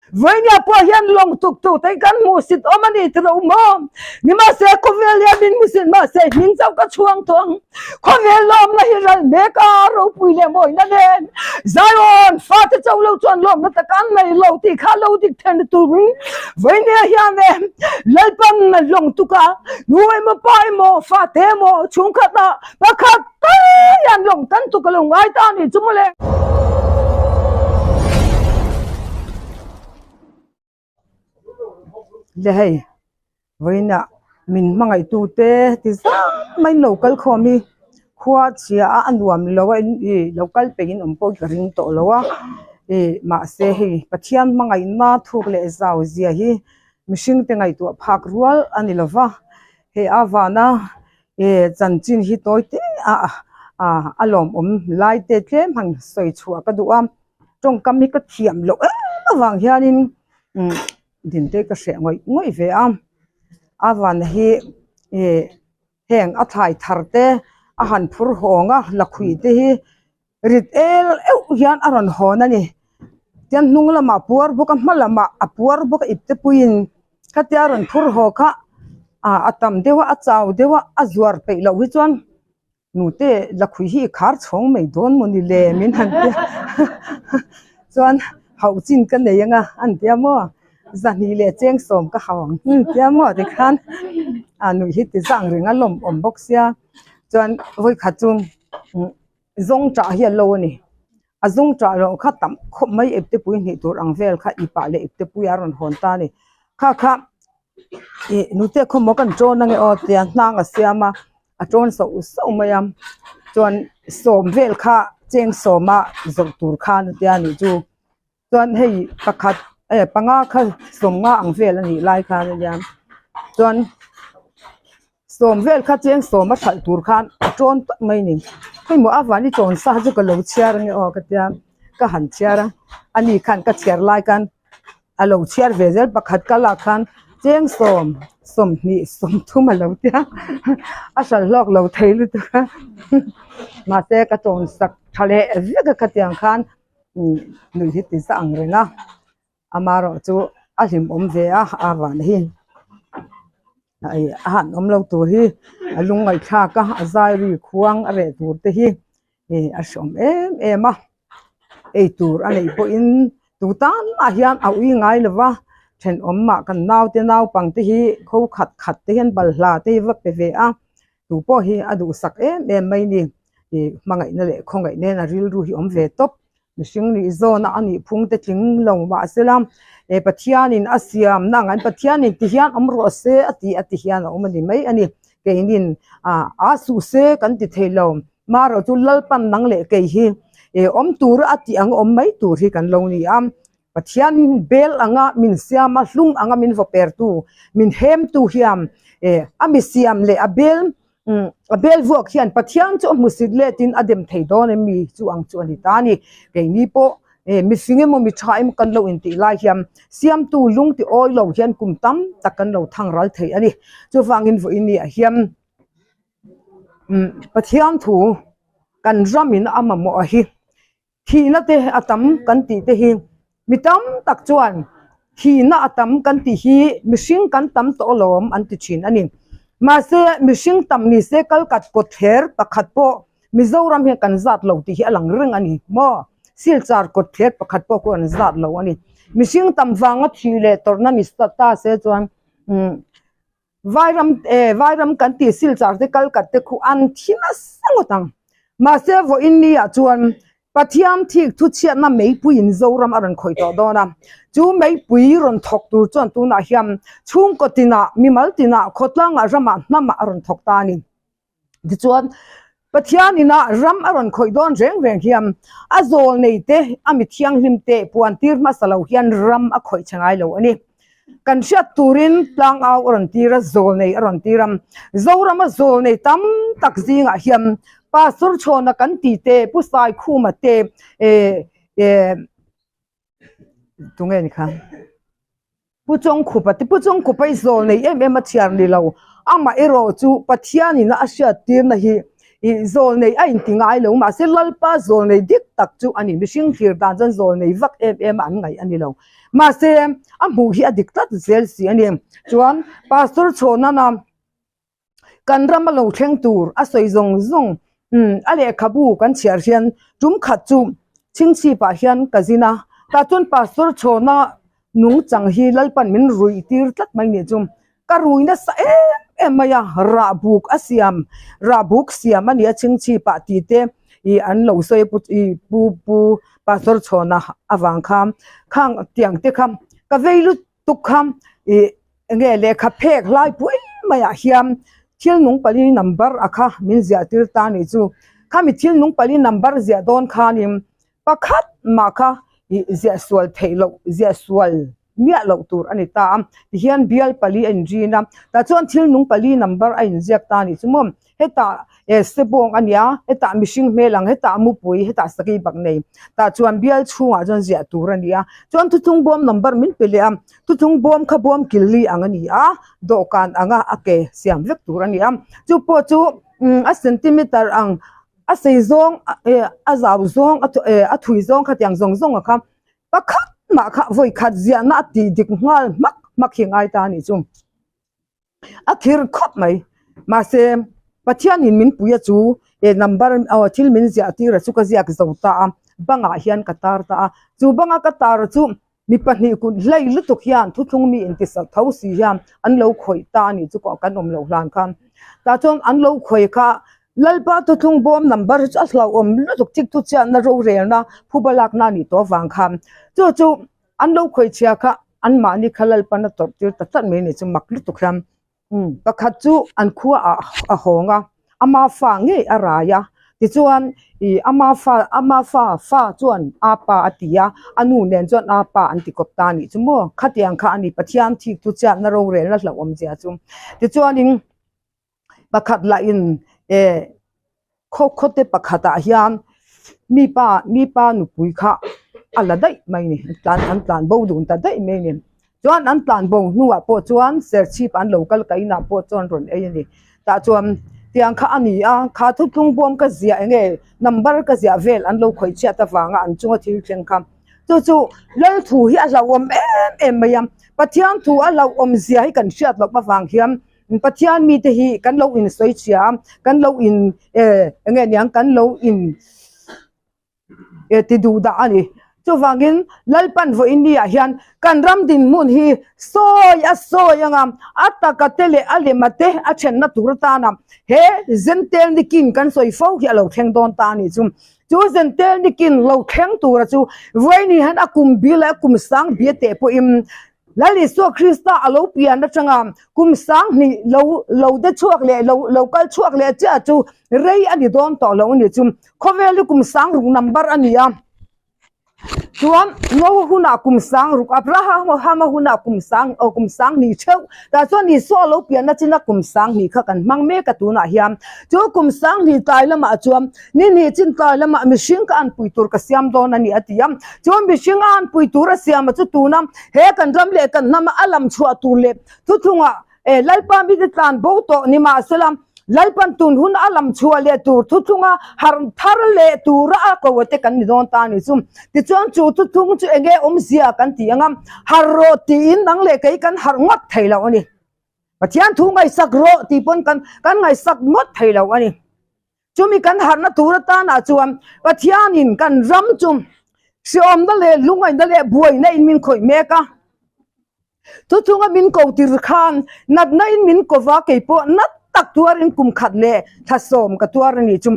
Vawinia pawh hian lawng tuk tu te kan hmuhsit awm a ni ti lo maw? Nimahse khawvel hian min hmusit mahse hming chauh ka chhuang tawh ang. Khawvel lawmna hi ral mek a, ropui leh mawina nen Zion fate chauh lo chuan lawmna tak an nei lo tih kha lo dik theihna turin Vawinia hian e Lalpan lawng tuk a, nu emaw pa emaw fate emaw chhungkhat ah pakhat tal hian lawng tan tuk a lo ngai ta a ni chu mawle. Le hei vawiinah min hmangaihtu te ti zam mai in lo kal khawm hi khua chhia a a nuam lo a ih lo kal peih in awm pawh hi ka ring tawh lo a ih mahse hei Pathian hmangaihna thuk leh zau zia hi mihring te ngaihtuah phak rual a ni lo va hei a vana ih chanchin hi tawi te a a lawmawm lai te tlem han sawi chhuah ka duh a. Tawngkam hi ka thiam loh em avang hianin umm dinte ka hreh ngawih ngawih ve a a van hi ih heng a thlai thar te a han phur hawng a lakhuih te hi rit el euh hian a rawn hawn a ni tian hnung lamah a puar bawk a hma lamah a puar bawk a ipte puiin khatia a rawn phur haw kha ah a tam deuh a a chau deuh a a zuar peih loh hi chuan. Nute lakhuih hi i khar chhawng mai dawn maw ni le min han tia chuan hauh chin ka nei anga an tia maw zahnih leh cheng sawm ka hau ang an tia maw tikhan a nuih hi ti zang reng a lawm awm bawk sia chuan vawikhat chu zawng tah hi a lo a ni a zawng tah loh kha tam khawp mai ipte pui hnih tur ang vel kha i pah leh ipte pui a rawn hawn ta a ni kha kha. Ih nute khawmaw kan tawn ange aw tia hnang a siam a a tawn sauh sauh mai a chuan sawm vel kha cheng sawma zawrh tur khan a tia nih chu chuan hei pakhat eh panga kha sawmnga ang vel a nih lai khan ania chuan sawm vel kha cheng sawma hralh tur khan a tawn tawp mai a ni hei maw a van i tawn sa chu ka lo chhiar ange aw ka tia ka han chhiar a ani khan ka chhiar lai khan. A lo chhiar ve zel pakhat ka lak khan cheng sawm sawmhnih sawmthum a lo tia a hral hlawk lo thei lutuk a mahse ka tawn sak tha leh vek a khatiang khan nuih hi ti za ang reng a amaherawh chu a hlimawm ve a a van hi a han awm lo tur hi a lungngaihthlak a a zai ri khuang a reh tur te hi. Ih a hreawm em em a eitur a neih pawhin tu tan mah hian a ui ngai lo va thenawm mah kan naute naupang te hi kho khat khat te hian balhla te hi va pe ve a tu pawh hi a duhsak em em mai a ni ih hmangaihna leh khawngaih nen a rilru hi awm ve tawp mihring nih zawn a anih phung te tling lo mahsela eh Pathianin a siamna ang an Pathianin ti hian awm rawh se a tih a ti hian a awm a ni mai a ni keinin ah a suh se kan ti thei lo. Marawh chu Lalpan nang leh kei hi awm tur a tih ang awm mai tur hi kan lo ni a, Pathian bel anga min siam a, hlum anga min vaw pertu, min hemtu hian a mi siam leh a bel a bel vuak hian Pathian chu a hmusit letin a dem thei dawn em mi chu ang chu a ni ta a ni. Keini pawh mifing emaw mi tha emaw kan lo intih lai hian siamtu lung ti awi lo hian kum tam tak kan lo thang ral thei a ni. Chuvangin vawiin ni ah hian. Pathian thu kan ramin a mamawh a hi thihna te a tam kan tih te hi mi tam tak chuan thihna a tam kan tih hi mihring kan tam tawh alawm an ti thin a ni mahse mihring tam ni se kalkat kawtthler pakhat pawh Mizoram hian kan zat lo tih hi a lang reng a ni maw Silchar kawtthler pakhat pawh khaw an zat lo a ni mihring tam vanga thih leh tawrhna ni ta se chuan umm. Vairam eh Vairam kan tih Silchar te Kalkat te khu an thi nasa ngawt ang. Mahse vawiin ni ah chuan Pathian thik thu chhiatna meipui in Zoram a rawn khawih tawh dawn a. Chu meipui rawn thawk tur chuan tunah hian chhungkaw tinah, mimal tinah, khawtlangah, ramah, hnamah a rawn thawk ta a ni. Tichuan, Pathian ina ram a rawn khawih dawn reng reng hian a zawl nei te, a mi thianghlim te puan tir hmasa lo hian ram a khawih che ngai lo a ni. Kan hriat turin tlangau a rawn tir a, zawl nei a rawn tir a. Zorama zawl nei tam tak zingah hian Pastor Chhawna kan ti te, Pu Saikhuma te, eh, tunge ni kha? Pu Chawngkhupa te, Pu Chawngkhupa hi zawl nei em em a chhiar ni lo, amaherawh chu Pathianin a hriat tirna hi Ih zawl nei a inti ngai lo mahse Lalpa zawl nei dik tak chu a ni. Mihring thlir dan chuan zawl nei vak em em a an ngaih a ni lo. Mahse a hmuh hi a dik tlat zel si a ni. Chuan Pastor Chhawnana kan rama lo thleng tur a sawi zawng zawng umm a lehkhabu kan chhiar hian tum khat chu chhingchhip ah hian ka zin a tah chuan pastor chhawna nungchang hi lalpan min ruih tir tlat mai nih chu ka rui nasa em em mai a rah buk a siam rah buk siam a ni a chhingchhip ah tih te ih an lo sawi a pu ih pu pu pastor chhawna avang khan khang tiang te kha ka vei lut tuk kha ih enge lehkha phek hlai pui maiah hian thil nung pali number a kha min ziah tir ta a nih chu khami thil nung pali number ziah dawn khanin pakhat mah kha ih ziah sual theih loh ziah sual miah loh tur a ni ta a tihian bial pali a inrin a tah chuan thil nung pali number a inziak ta a nih chu maw hetah eh sebawng a nia hetah mihring hmel ang hetah mupui hetah sakei bak nei tah chuan bial chhungah chuan ziah tur a ni a chuan thuthlung bawm number min pe leh a thuthlung bawm kha bawm killi ang a ni a dawhkan anga a ke siam vek tur a ni a chu pawh chu umm a centimeter ang a sei zawng eh a zau zawng eh a thui zawng khatiang zawng zawng a kha pakhat mah kha vawi khat ziahna a tih dik nghal hmak hmak hi a ngai ta a nih chu. a thir khawp mai mahse Pathianin min pui a chu he number aw thil min ziah tir a chu ka ziak zo ta a bangah hian ka tar ta a chu banga ka tar chu mi pahnih kut hlei lutuk hian thuthlung mi inti sak tho si hian an lo khawih ta a nih chu kan awm loh hlan khan tah chuan an lo khawih kha Lalpa thuthlung bawm number hi chu a hlauhawm lutuk thik thu chiatna rorelna phuba lakna a nih tawh avang khan chu chu an lo khawih chhia kha. An mahni kha Lalpan a tawrh tir ta tlat mai ni chu mak lutuk hian pakhat chu an khua ah a hawng a, ama fa ngei a rai a, tichuan ih ama fa ama fa fa chuan apa a ti a, a nu nen chuan apa an ti kawp ta a nih chu maw khatiang kha a ni Pathian thik chu chiatna rorelna hlauhawm zia chu tichuanin. Pakhat lah in eh khaw khawte pakhat ah hian mi pa mi pa nupui kha a la daih mai a ni an tlan an tlan bo dun ta daih mai a ni chuan an tlan bo hnuah pawh chuan serchhip an lo kal ka inah pawh chuan rawn ei a ni tah chuan tiang kha a ni a kha thuthlung bawm ka ziah eng nge number ka ziah vel an lo khawih chhiat avanga an chunga thil thleng kha chu chu lal thu hi a hlauhawm em em mai a Pathian thu a hlauhawm zia hi kan hriat loh avang hian. Pathian mite hi kan lo in sawi chhia a, kan lo in eh eng nge niang kan lo in eh ti duh dah a ni. Chuvangin Lalpan vawiin ni ah hian kan ram dinhmun hi sawi a sawi anga a taka te leh a lema te a thenna tur atana he Zentel nikin kan sawi fo hi a lo thleng dawn ta a nih chu. Chu Zentel nikin lo thleng tura chu vawiin ni hian a kum bil leh a kum sang bia teh pawhin Lal Isua Krista a lo pian atanga kum 2000 lo lo de chhuak leh lo lo kal chhuak leh chiah chu rei a ni dawn tawh lo a ni chu. Khawvel hi kum 60 number a ni a. Chuan Noa hunah kum 60, Abrahama hunah kum sang aw kum 2000 theuh. Tah chuan Isua a lo pianna china kum 2000 kha kan hmang mek a tunah hian. Chu kum 2000 tlai lamah chuan Ni hnih chin tlai lamah mihring ka anpui tur ka siam dawn a ni a ti a. Chuan mihring a anpui tur a siam a chu tuna he kan ram leh kan hnama a lam chhuah tur leh thuthlungah eh Lalpa mite tlan bo tawh ni mahsela Lalpan tun hun a lam chhuah leh tur thuthlunga harh thar leh tura a ko te kan ni dawn ta a ni chu. Tichuan chu thuthlung chu enge awmzia kan ti anga harh rawh tiin nang leh kei kan harh ngawt thei lo a ni. Pathian thu ngaihsak rawh tih pawn kan kan ngaihsak ngawt thei lo a ni. Chumi kan harhna tur atanah chuan Pathianin kan ram chu hriawmna leh lungaihna leh buaina in min khawih mek a. Thuchunga min ko tir khan natna in min ko va kei pawh nat tak tuarin kum khat leh thla sawm ka tuar a nih chu.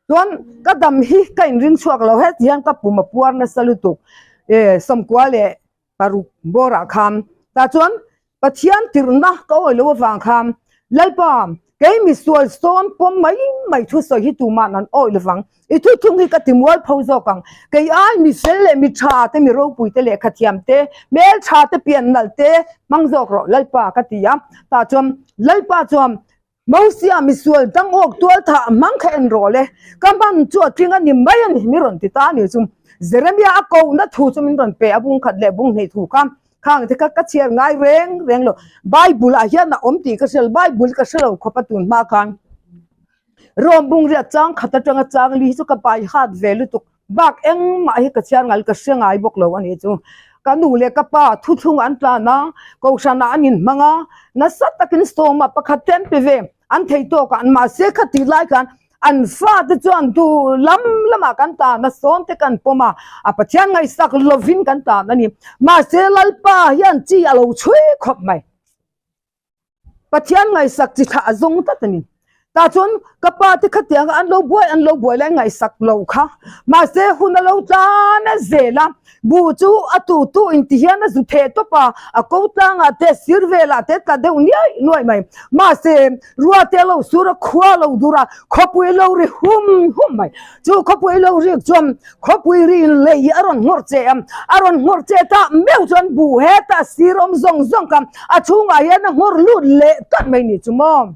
Chuan ka dam hi ka inring chhuak lo heti hian ka pum a puar nasa lutuk e sawmkua leh paruk bawrah khan tah chuan Pathian tirhna ka awi lo avang khan Lalpa kei misual sawn pawm mai mai thusawi hi tuma'n an awi lovang i thuthlung hi ka ti mual pho zawk ang kei ai mi fel leh mi tha te mi ropui te lehkha thiam te hmeltha te pian nalh te hmang zawk rawh Lalpa ka ti a tah chuan Lalpa chuan Mosia misual dang awk tual thah hmang kha en rawh le, ka hman chu a tling a ni mai a ni, mi rawn ti ta a ni chu. Jeremia a kohna thu chu min rawn pe a, bung khat leh bung hnih thu kha khang te kha ka chhiar ngai reng reng lo. Bible ah hian a awm tih ka hre lo, Bible ka hre lo khawp a tun hma khan. Rawm bungriat chang khat atanga chang li hi chu ka pai hat ve lutuk bak engmah hi ka chhiar ngai ka hre ngai bawk lo a nih chu. Ka nu leh ka pa thuthlung an tlan a, kohhranah an inhmang a, nasa takin sawma pakhat te an pe ve, an thei tawk a, mahse khatih lai khan an fate chuan duh lam lamah kan tan a, sawm te kan pawm a, a Pathian ngaihsak lovin kan tan a ni. Mahse Lalpa hian chi a lo chhui khawp mai. Pathian ngaihsak chi thlah a zawng tlat a ni. Tah chuan ka pa te khatiang an lo buai an lo buai lai ngaihsak lo kha. Mahse hun a lo tlan a zel a, buh chu a tu tu in ti hian a zu theh tawp a, a ko tlangah te sir velah te tla deuh niai nuai mai. Mahse rua te a lo sur a, khua a lo dur a, khawpui a lo ri hum hum mai. Chu khawpui a lo rik chuan Khawpui ri in lei a rawn nghawrh che a, a rawn nghawrh che ta meuh chuan buh heta sir awm zawng zawng kha a chhungah hian a nghawrh lut leh tawt mai ni chu maw.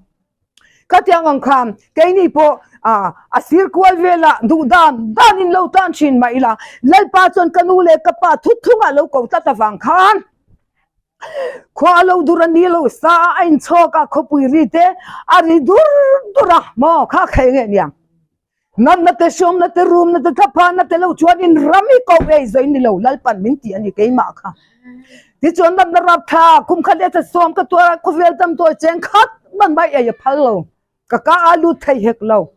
Khatiang ang khan keini pawh a sir kual velah duh dan dan in lo tan thin mah ila Lalpa chuan ka nu leh ka pa thutthungah lo ko tlat avang khan khua a lo dur a ni lo sa a a inchhawk a khawpui ri te a ri dur dur a maw kha kha eng nge niang. Natna te, hriawmna te, rumna te, thlaphanna te lo chuan in ram hi ko ei zawih ni lo, Lalpan min ti a ni keimah kha. Tichuan natna rap tha, kum khat leh thla sawm ka tuar a, khawvel damdawi cheng khat man mai ei a phal lo, ka ka a lut thei hek lo.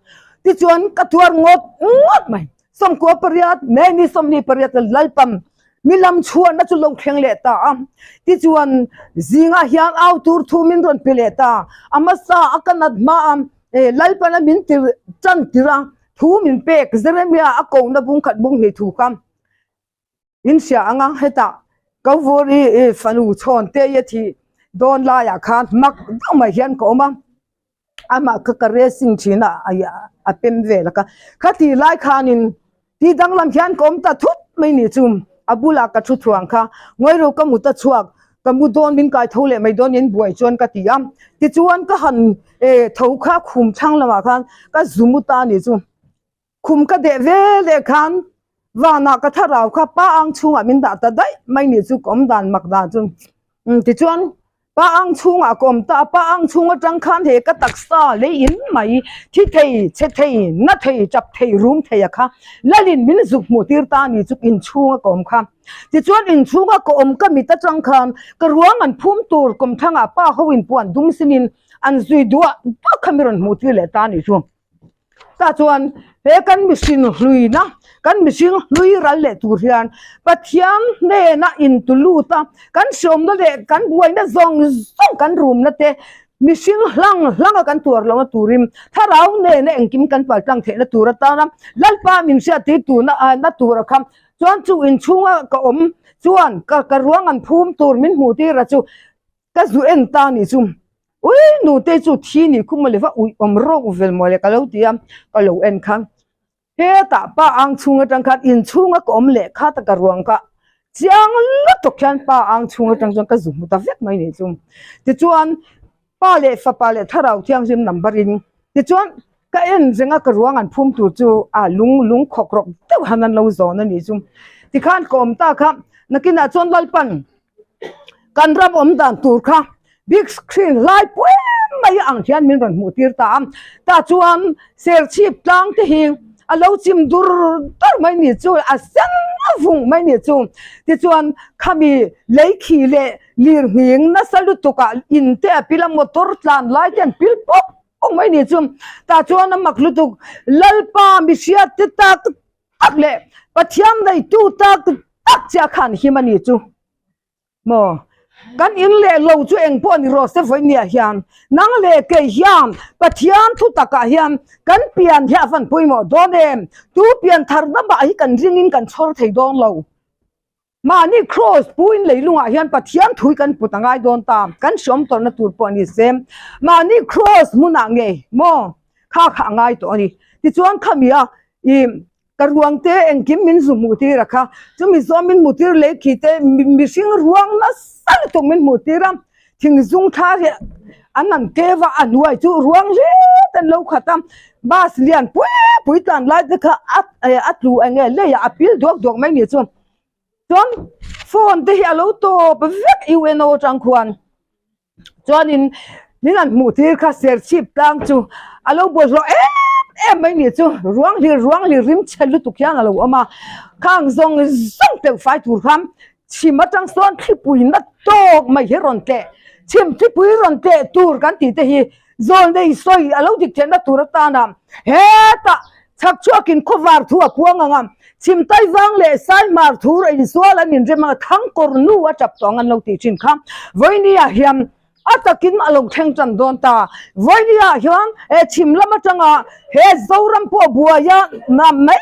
Tichuan ka tuar ngawt ngawt mai. Sawmkua pariat, May ni sawmhnih pariat la Lalpan mi lam chhuahna chu lo thleng leh ta a. Tichuan zingah hian au tur thu min rawn pe leh ta. A hmasa a ka nat hma a, E Lalpana min tir chan tir a, thu min pek Jeremia a kohna bung khat bung hnih thu kha in hria ang a, hetah Kavuri i fanu chhawn te i a thih dawn laiah khan mak deuh mai hian ka awm a, amah kha ka racing thin a, a pem vel a kha, khatih lai khanin Tih danglam hian ka awm ta thut mai ni chu a bulah ka thu thuang kha ngawi ka mut a chhuak ka mu dawn min kai tho leh mai dawn in buai chuan ka ti a tichuan ka han eh tho kha khum thlang lamah khan ka zu mu ta ni chu khum ka deh ve leh khan vanah ka thlarau kha pa ang chhungah min dah ta daih mai ni chu ka awm dan mak dan chu tichuan Pa ang chhungah ka awm ta a, pa ang chhung atang khan he ka taksa lei in mai thi thei, chhe thei, na thei, tap thei, rum thei a kha Lalin min zuk hmuh tir ta a ni chu inchhunga ka awm kha. Tichuan inchhunga ka awm ka mit atang khan ka ruang an phum tur kawmthangah pa ho in puan dum sinin an zui duah duah kha mi rawn hmuh tir leh ta a ni chu. Tah chuan he kan mihring hluina, kan mihring hlui ral leh tur hian Pathian hnena intu lut a, kan hriawmna leh kan buaina zawng zawng kan rumna te mihring hlang hlanga kan tuar lohna turin thlarau nena engkim kan paltlang theihna tur atana Lalpa min hriattir turna na tura kha chuan chu inchhunga ka awm chuan ka ka ruang an phum tur min hmuh tir a chu Ka zu en ta nih chu ui nute chu thi nih khum mawle va uih awm rawk vel mawle ka lo ti a ka lo en kha hetah pa ang chhung atang khan inchhung a ka awm leh kha ta ka ruang kha chiang lutuk hian pa ang chhung atang chuan ka zu hmu ta vek mai nih chu tichuan pa leh fapa leh thlarau thianghlim number in tichuan ka en reng a ka ruang an phum tur chu a lung lung khawk rawk deuh han an lo zawn a nih chu tikhan ka awm ta kha nakinah chuan Lalpan Kan ram awm dan tur kha big screen hlai pui mai ang hian min rawn hmuh tir ta a, tah chuan serchhip tlang te hi a lo chim dur dur mai ni chu a sen a vung mai ni chu tichuan khami lei khi leh lirnghing nasa lutuk ah in te a pil a motor tlan lai te an pil pawp pawp mai ni chu tah chuan a mak lutuk Lalpa mihriat te tak tak leh Pathian neitu tak tak chiah khan him a ni chu maw kan in leh lo chu eng pawh ni rawh se vawinia hian nang leh kei hian Pathian thu takah hian kan pian hi a van pawimawh dawn em tu pian thar namah hi kan ringin kan chhawr thei dawn lo. Mahni Kraws puin leilungah hian Pathian thui kan put a ngai dawn ta, kan hriawm tawrhna tur pawh a ni se. Mahni Kraws hmunah ngei maw kha kha a ngai tawh a ni. Tichuan khami a i ka ruang te engkim min zu hmuh tir a kha, chumi zawm min hmuh tir lei khi te mihring ruang nasa lutuk min hmuh tir a, thing zung thla hi an han keu a, a hnuai chu ruang hlet an lo khat a, bus lian pui pui tlan lai te kha a tlu eng nge leiah a pil duak duak mai ni chu. Chuan phone te hi a lo tawp vek UNO atang khuan chuanin. Min han hmuh tir kha Serchhip tlang chu a lo bawlhhlawh em em mai nih chu ruang hlir ruang hlir rim chhe lutuk hian a lo awm a, khang zawng zawng teuh fai tur khan chhim atang sawn thlipui na tawk mai hi rawn tleh chhim thlipui rawn tleh tur kan tih te hi zawl nei sawi a lo dik theihna tur atana hetah chhak chhuakin khawvar thu a puang ang a, chhim taivang leh saihmar thur a insual an inrem ang a, thangkawr nu a tap tawh ang an lo tih thin kha vawinia hian A takin a lo thleng tan dawn ta. Vawinia hian he chhim lam atanga he Zoram pawh buaia na mai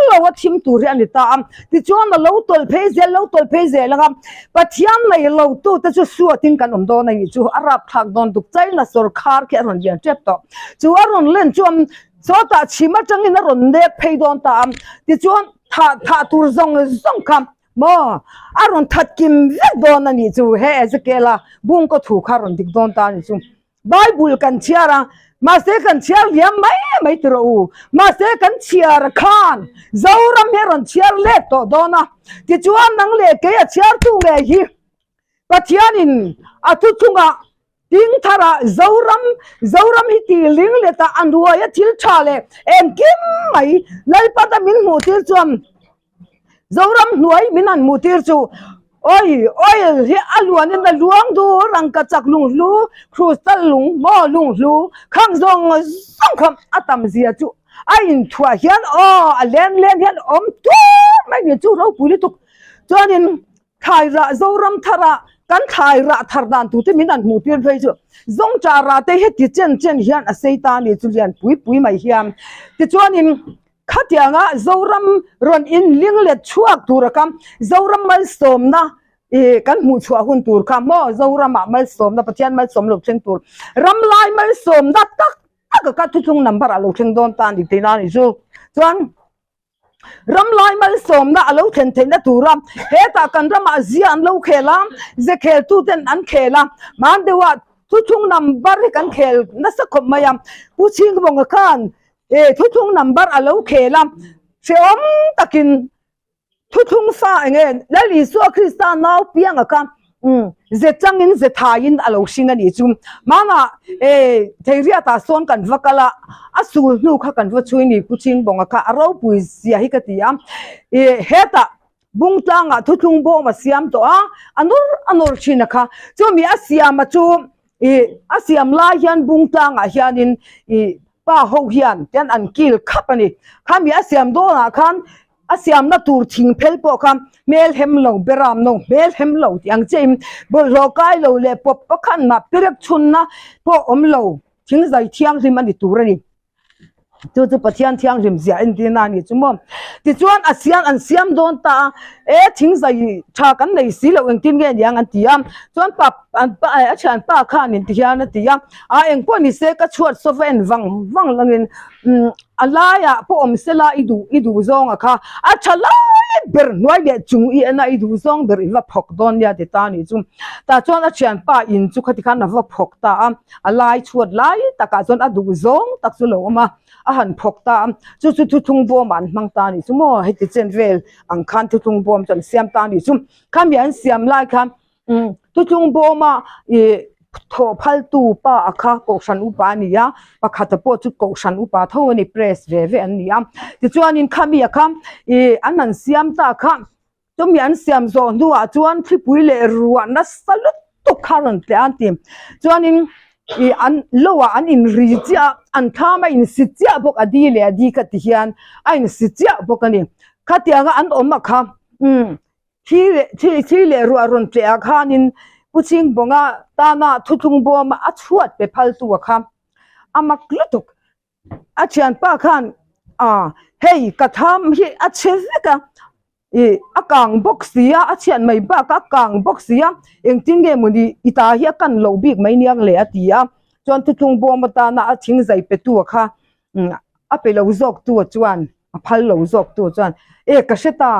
lo a thim tur hi a ni ta a. Tichuan a lo tawlh phei zel, lo tawlh phei zel anga Pathian nei lo tute chu suatin kan awm dawn a nih chu a rapthlak dawn tuk. China sawrkhar khi a rawn lian tep tawh. Chu a rawn len chuan sawtah chhim atangin a rawn nek phei dawn ta a. Tichuan thah thah tur zawng zawng kha Maw? A rawn that kim vek dawn a nih chu, he Ezekiel-a bungkaw thu kha a rawn dik dawn ta a nih chu. Bible kan chhiar a, mahse kan chhiar liam mai mai ti rawh u. Mahse kan chhiar khan Zoram hi a rawn chhiar let tawh dawn a, tichuan nang leh kei a chhiartu ngei hi Pathianin a thu chungah Ding tharah Zoram, Zoram hi tih ling letah a hnuaia thil tha leh engkim mai Lalpata min hmuh tir chuan Zoram hnuai min han hmuh tir chu Oi, oil hi a luanin a luang dur rangka chak lunghlu, crystal lung maw lunghlu khang zawng zawng kha a tam zia chu a inthuah hian aw a leng leng hian awm tur mai ni chu ropui lutuk chuanin Thlai rah Zoram tharah kan thlai rah thar dan tute min han hmuh tir phei chu Zawngṭah rah te heti chen chen hian a sei ta a ni chu lian pui pui mai hian. Tichuanin khatianga Zoram rawn inling let chhuak tura kha Zoram malsawmna ih kan hmuh chhuah hun tur kha maw Zoramah malsawmna Pathian malsawm lo thleng tur ramlai malsawmna tak tak a kha thuthlung number ah lo thleng dawn ta a ni tihna a ni chu. Chuan. Ramlai malsawmna a lo thlen theihna tura hetah kan ramah zia an lo khel a, ze kheltuten an khel a, hman deuhah thuthlung number hi kan khel nasa khawp mai a, Pu Chhingvawnga khan e thuthlung number a lo khel a, hrehawm takin thuthlung fa enge Lal Isua Krista nau pianga kha Umm ze changin ze thaiin a lo hring a nih chu. Mama e Theiriatah sawn kan va kal a, a sul hnu kha kan va chhui ni Pu Chhingbawnga kha a ropui zia hi ka ti a. E hetah Bungtlangah thuthlung bawm a siam tawh a, a nawr a nawr thin a kha. Chumi a siam a chu e a siam lai hian Bungtlangah hianin e pa ho hian tian an kil khap a ni. Khami a siam dawnah khan A siamna tur thing phel pawh kha hmel hem lo, beram no hmel hem lo tih ang chiahin bawlhhlawh kai lo leh pawp pakhat mah perek chhunna pawh awm lo thing zai thianghlim a ni tur a ni. Chu chu Pathian thianghlim ziah entirna a ni chu maw. Tichuan a siam an siam dawn ta a, e thing zai tha kan nei si loh engtin nge niang an ti a, chuan pa an pa a thianpa khanin ti hian a ti a, a engpawh ni se ka chhuat sofa en vang vang langin umm A laiah pawh awm sela i duh i duh zawnga kha a tha lai ber hnuai leh chung i en a i duh zawng ber i va phawk dawn nia ti ta nih chu. Tah chuan a thianpa in chu khati khan a va phawk ta a, a lai chhuat lai takah chuan a duh zawng tak chu lo awm a, a han phawk ta a, chu chu thuthlung bawmah an hmang ta nih chu maw heti chen vel ang khan thuthlung bawm chu an siam ta nih chu. Khami an siam lai khan Umm thuthlung bawma ih thawh phaltu pa a kha kohhran upa a ni a pakhata pawh chu kohhran upa tho a ni press ve ve an ni a tichuanin khami a kha ih an han siam ta kha chumi an siam zawh hnuah chuan thlipui leh ruah nasa lutuk kha a rawn tleh a an ti chuanin ih an lo ah an inri chiah a an thlam a insi chiah bawk a di leh a di kha ti hian a insi chiah bawk a ni khatianga an awm a kha umm. Thi leh thi thi leh ruah rawn tleh ah khanin Pu Chhingbawnga tana thuthlung bawm a chhuat pe phaltu a kha a mak lutuk. A thianpa khan ah hei ka tham hi a chhe vek a ih a kang bawk si a a chhiat mai bakah a kang bawk si a engtin nge mawni i ta hi a kan loh bik mai niang le a ti a chuan thuthlung bawm atana a thing zai petu a kha a pe lo zawk tu chuan a phal lo zawk tu chuan e ka hre ta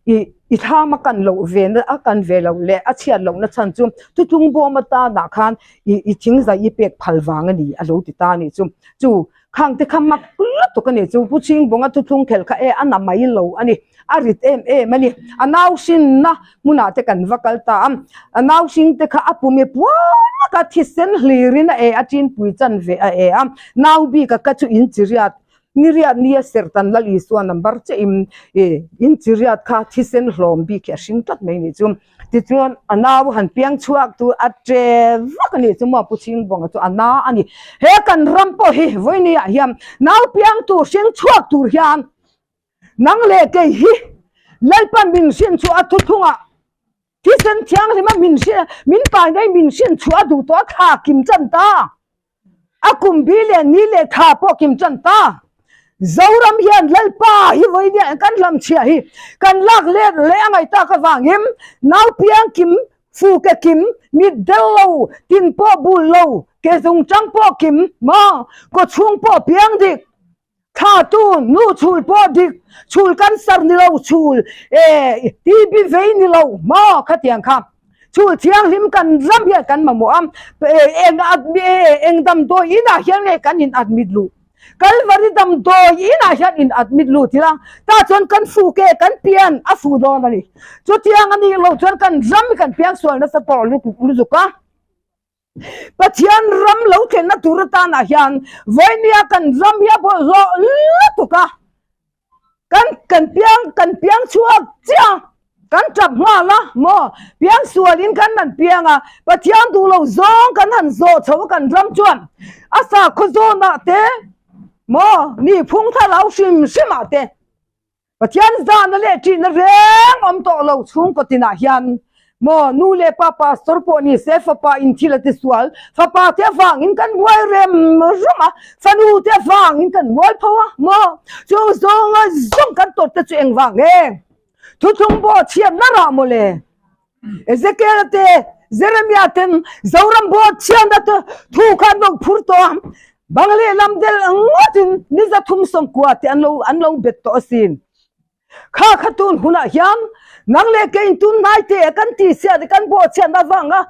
i i thlam a kan loh ve na a kan ve loh leh a chhiat loh na chhan chu thuthlung bawm atan ah khan i i thing zai i pek phal vang a ni a lo ti ta a nih chu chu. Khang te kha mak lutuk a ni chu Pu Chhingbawnga thuthlung khelh kha e a na mai lo a ni, a rit em em a ni. A nau hrinna hmunah te kan va kal ta a, a nau hring te kha a pum i puar vak a, thisen hlirin a e a tinpui chan ve a e a, nau bik a ka chu in chi riat ni riat nia serhtan Lal Isua number chiah in e in chi riat kha thisen hlawm bik hi a hring tlat mai ni chu. Tichuan a nau han piang chhuak tur a che vak a nih chu maw Pu Chhingbawnga chu a na a ni. He kan ram pawh hi vawinia hian nau piang tur hring chhuak tur hian nang leh kei hi Lalpan min hrin chhuah a thuthlungah thisen thianghlima min hrin min pai nei min hrin chhuah a duh tawh a thla kim chan ta. A kum bi leh ni leh tha pawh kim tan ta. Zoram hian Lalpa hi vawinia kan hlamchhiah hi kan lak let leh a ngaih tak avangin nau piang kim, fu ke kim, mit del lo, tin pawh bul lo, ke zungchang pawh kim maw, kawchhung pawh piang dik. Thla tu nu chhul pawh dik, chhul cancer ni lo, chhul eh TB vei ni lo maw khatiang kha. Chhul thianghlim kan ram hian kan mamawh a, eng eng damdawi inah hian nge kan in admit luh? Kalvari damdawi inah hian in admit lut ila, tah chuan kan fu ke kan pian a fu dawn a ni. Chutiang a nih loh chuan kan ram hi kan piang sual nasa tawh lutuk a. Pathian ram lo thlenna tur atanah hian vawinia kan ram hi a bawlhhlawh lutuk a, kan kan piang kan piang chhuak chiah a, kan tap nghal a maw, piang sualin kan han piang a, Pathian duh lo zawng kan han zawh chho a kan ram chuan a sakhaw zawnah te maw nihphung thlarau hrim hrimah te. Pathian zahna leh ṭihna reng awm tawh lo chhungkaw tinah hian maw nu leh pa pastor pawh ni se fapa in thil a ti sual, fapa te avangin kan buai rem rum a, fanu te avangin kan mual pho a maw chu zawnga zawng kan tawrh te chu engvang nge? Thuthlung bawh chhiatna rah mawle. Ezekiel te Jeremia ten Zoram bawh chhiatna te thu kha an lo phur tawh a, bang lehlam del ngawtin ni zathum sawmkua te an lo an lo bet tawh asin. Kha kha tun hunah hian nang leh kei tun hnai te kan tih chhiat kan bawh chhiatna avanga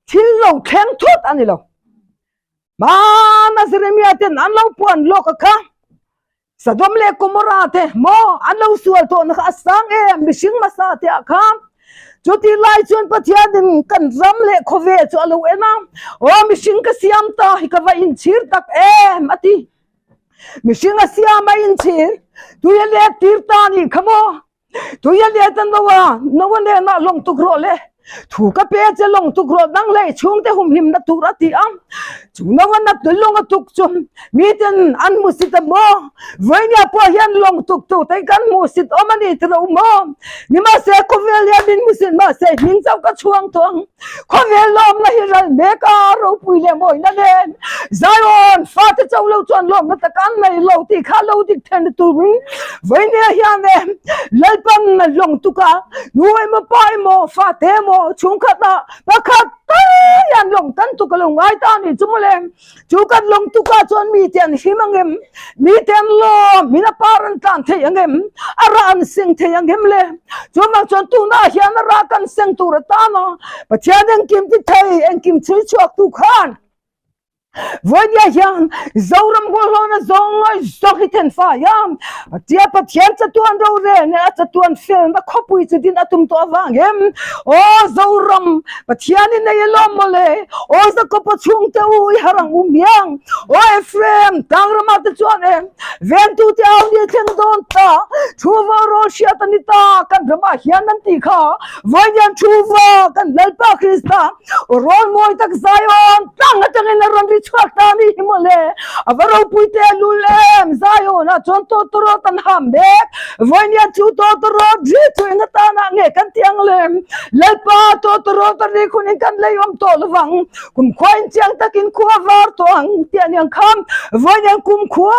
thil lo thleng thut a ni lo. Hmana Jeremia ten an lo puan lawk a kha. Sodom leh Gomorrah te maw an lo sual tawhna kha a sang em mihring hmasa te ah khan chutih lai chuan Pathianin kan ram leh khawvel chu a lo en a, aw mihring ka siam ta hi ka va inchhir tak em a ti. Mihring a siam a inchhir tui a let tir ta a nih kha maw. Tui a let a Noa, Noa hnenah lawng tuk rawh le, thu ka pe che lawng tuk rawh dang leh chhungte humhimna tur a ti a. Chu Noa na lawng a tuk chu miten an hmusit a maw? Vawinia pawh hian lawng tuk tur te kan hmuhsit awm a ni ti lo maw? Nimahse khawvel hian min hmusit mahse hming chauh ka chhuang tawh ang. Khawvel lawmna hi ral mek a, ropui leh mawina nen Zion fate chauh lo chuan lawmna tak an nei lo tih kha lo dik theihna turin vawinia hian e Lalpan lawng tuka nu emaw pa emaw fate emaw chhungkhat ah pakhat tal hian lawng tan tuk a lo ngai ta a ni chu mawle. Chu kan lawng tukah chuan mite an hlim ang em? Mite an lawm in a par an tlan thei ang em? A rah an seng thei ang em le? Chuvang chuan tunah hian a rah kan seng tur atan a, Pathian engkim ti thei, engkim chhui chhuak tu khan vawinia hian Zoram bawlhhlawhna zawng zawng hi then fai a, Tia Pathian chatuan rorel nen a chatuan felna khawpui chu din a tum tawh avang em? Aw Zoram, Pathian i nei alawm mawle, aw Jakob-a chhungte u i har ang u miang, aw Ephraim, tlangrama te chuan e, vengtute au ni thleng dawn ta, thu va rawl hriat a ni ta, kan ramah hian an tih kha, vawiin thu va kan Lalpa Krista rawl mawi tak Zion tlang atangin a rawn ri chhuak ta a ni hi mawle, a va ropui te a lul em, Zion-ah chuan tawtawrawt an ham mek, vawiin chu tawtawrawt ri chu eng atanah nge kan tih ang le? Lalpa tawtawrawt a rik hunin kan lei awm tawh lovang, kumkhua in chiang takin khua var tawh ang tih a niang kha, vawiin kumkhua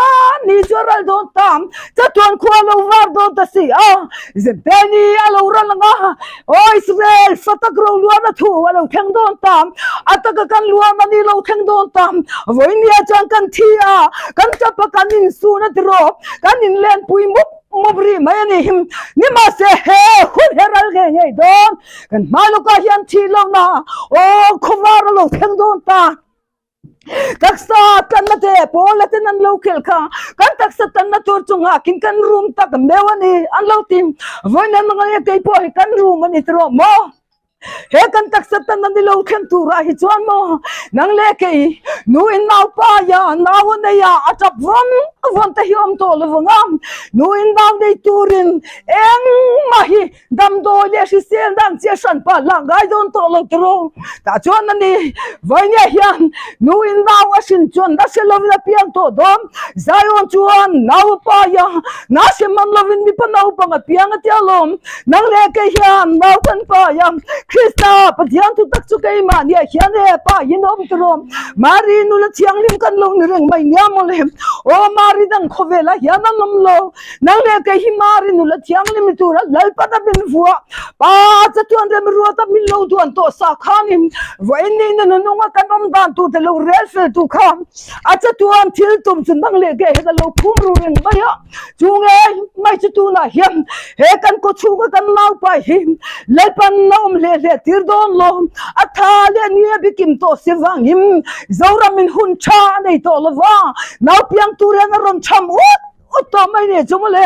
ni chu a ral dawn ta, chatuan khua a lo var dawn ta si a, Zente ni a lo ral ang a, Aw Israel, fa tak ro luan a thu a lo thleng dawn ta, a taka kan luan a ni lo thleng dawn ta, vawinia chuan kan thi a, kan tap a kan insun a tiraw, kan inlenpui mup mup rih mai a ni. Nimahse he hun he ral ngei ngei dawn, kan hma lawkah hian thih lohna aw khawvar a lo thleng dawn ta. Taksa tlanna te Paula ten an lo khelh kha kan taksa tlanna tur chu nghakin kan room tak meuh a ni an lo ti. Vawiin an ngai a kei pawh hi kan room a ni tawh maw? He kan taksa tlanna ni lo thleng turah hi chuan maw nang leh kei nu in nau paia nau a nei a a tap vawn vawn te hi awm tawh lo vang a, nu in nau nei turin engmah hi Damdawi leh hrisel dan chiah hran pah lah ngai dawn tawh lo tiraw? Tah chuan a ni, Vainia hian nu in nau a hrin chuan na hre lovin a piang tawh dawn. Zion chuan nau a pai a, na hre man lovin mipa naupang a piang a tia lawm. Nang leh kei hian nau kan pai a, Krista Pathian thu tak chu keimahniah hian e paiin a awm tiraw? Mari nula thianghlim kan lo ni reng mai nia mawle. Aw Mari dang khawvelah hian an awm lo. Nang leh kei hi Mari nula thianghlim ni tura Lalpan a min vuah. Pa chatuan rem ruata min lo duan tawh sa khanin vawiin ni na nununga kan awm dan tur te lo rel fel tu kha a chatuan thil tum chu nang leh kei hian a lo phum ru reng mai a. Chu nge mai chu tunah hian he kan kaw chhunga kan naupai hi Lalpan a awm hle hle tir dawn lo. A tha leh ni a bikim tawh si vangin Zoramin hun tha a nei tawh lova naupiang tur hian a rawn cham ut. Aw tawh mai ni chu mawle.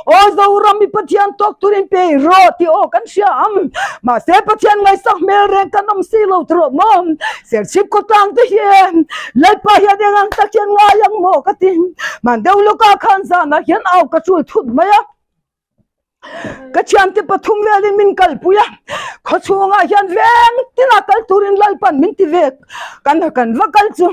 Aw Zoram i Pathian tawk turin pe i rawh tih aw kan hria ang. Mahse Pathian ngaihsak hmel reng kan awm si lo tawh maw. Serchhip khawtlang te hian Lalpa hian eng ang tak hian ngai ang maw ka ti. Hman deuh lawkah khan zanah hian au ka tul thut mai a. Ka thiante pathum velin min kalpui a, khaw chhungah hian veng tina kal turin Lalpan min ti ve kan kan va kal chu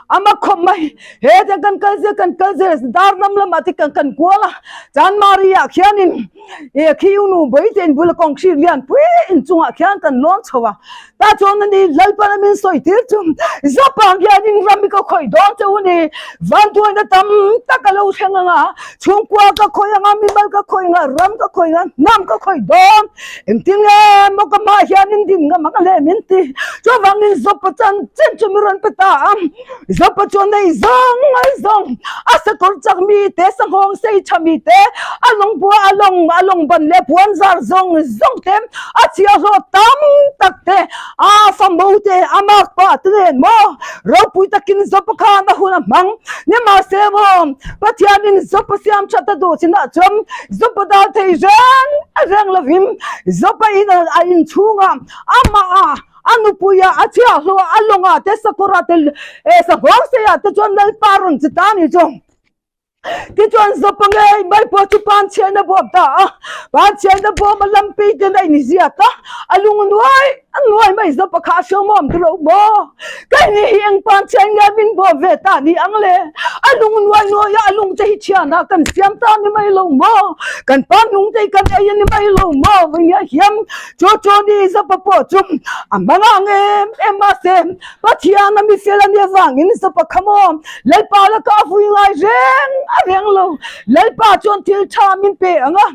a mak khawp mai. He te kan kal zel kan kal zel dar lam lamah te kan kan kual a, Chanmari ah khianin eh khi u nu Bawihtei in bula kawngkhir lianpui inchungah khian kan lawn chho a. Ta chuan a ni, Lalpan a min sawi tir chu Zopang hianin ram hi ka khawih dawn che u ni, vanduaina tam tak a lo thleng ang a, chhungkua ka khawih ang a, mimal ka khawih ang a, ram ka khawih ang a, hnam ka khawih dawn. Engtin nge maw ka hmaah hianin din ngam ang a le min ti. Chuvangin Zopa chan chin chu mi rawn pe ta a, Zopa chuan nei zawng ngai zawng, a sakawr chak mi te, sanghawng sei tha mi te, a lawng bua a lawng a lawng ban leh puan zar zawng zawng te, a chhiahhlawh tam tak te, a famo te, a mak pa te nen maw ropui takin Zopa khan a hun a hmang. Nimahse maw Pathianin Zopa siam that a duh chinah chuan Zopa dal thei reng reng lovin Zopa in a inchhungah amah a A nupuia a chhiahhlawh a lawngah te sakawrah te eh sanghawng seiah te chuan Lalpa rawn che ta ni chu. Tichuan Zopa ngei mai pawh chu panchhiain a bawm ta a, panchhiain a bawm a lampi ten a inziak a, a lung nuai a nuai mai Zopa kha a hriawmawm ta lo maw? Keini hi eng panchhiain nge min bawm ve ta ni ang le? A lung nuai nuai a, a lung te hi thianah kan siam ta ni mai lo maw? Kan pan lung te hi kan ei a ni mai lo maw? Vawinia hian Chu chu ni Zopa pawh chu a hmang ang em em mahse Pathian a mi fel a nih avangin Zopa kha maw Lalpa lakah a vui ngai reng a reng lo. Lalpa chuan thil tha min pe ang a,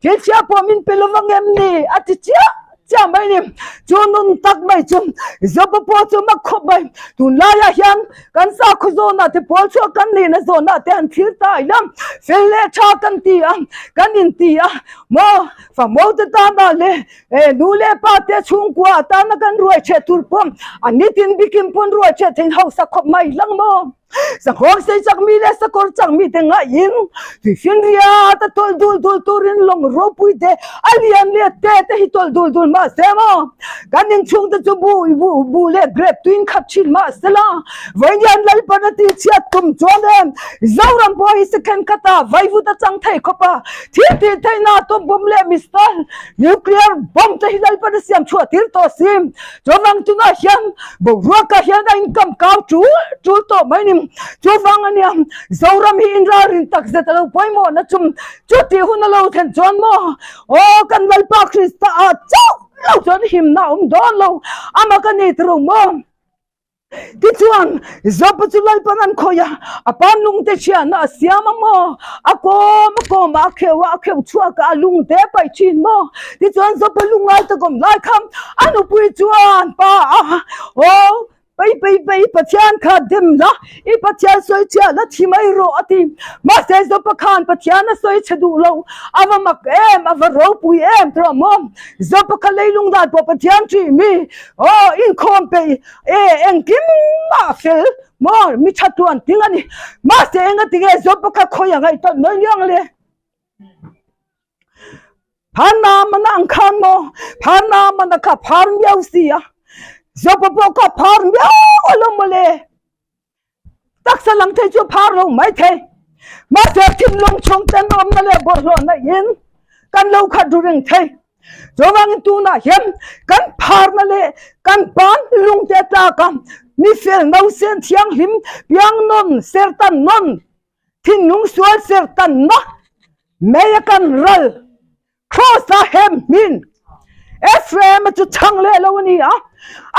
thil chhia pawh min pe lovang em ni a ti chiah chiah mai ni. Chu nun tak mai chu Zopa pawh chu mak khawp mai. Tunlaiah hian kan sakhaw zawnah te pawl chhuak kan nihna zawnah te han thlir ta ila fel leh tha kan ti a, kan inti a maw. Famo te tana leh eh nu leh pa te chhungkua atana kan ruai chhe tur pawh a nitin bikin pawn ruai chhe thein hausa khawp mai lang maw? Sanghawng sei chak mi leh sakawr chak mi te ngaihin tuifin riat a tawlh dul dul turin lawng ropui te a lian leh te te hi tawlh dul dul mah se maw? Kan inchhung te chu bu bu bu leh grape tuin khat thin mah se la vawiin Lalpan a tihchhiat tum chuan e Zoram pawh hi second khata vaivut a chang thei khawp a. Thil tih theihna atom bomb leh missile, nuclear bomb te hi Lalpan a siam chhuah tir tawh si. Chuvang tunah hian boruakah hian a inkam kau tul tul tawh mai ni. Chuvang a nia Zoram hi inralrin tak zet a lo pawimawhna chu chutih hun a lo thlen chuan maw aw kan Lalpa Krista ah chauh lo chuan himna a awm dawn lo amah ka ni tiro maw. Tichuan, Jopa chu Lalpan an khawih a, a pa lungte chhiahna a siam a maw? A kawm a kawm a, a kheuh a, a kheuh chhuak a, a lungte a paih thin maw? Tichuan, Jopa lungngai tak awm lai kha a nupui chuan pa a, Aw, pai pai pai, Pathian kha dem la, i Pathian sawi chhiah la thi mai rawh, a ti. Mahse, Jopa khan Pathian a sawi chhe duh lo, a va mak em, a va ropui em tawh maw? Jopa kha leilung dan pawh Pathian ṭih mi, aw, inkhawm peih E engkim mah fel. Maw mi tha tuan ting a ni. Mahse engatinge Job-a kha khawi a ngaihtuah nawi niang le? Phar Naamana ang khan maw? Phar Naamana kha phar miau si a, Job-a pawh kha phar miau alawm mawle. Taksa lang thei chu phar lo mai thei. Mahse thinlung chhung tenawmna leh bawlhhlawhna in kan lo khat ru reng thei. Chuvangin tunah hian kan pharna leh kan pan lungte a tlak a, mifel nausen thianghlim piangnawn sertan nawn thinlung sual sertanna mei a kan ral Kraws a hem hmin Ephraim-a chu chhang leh lo a ni a,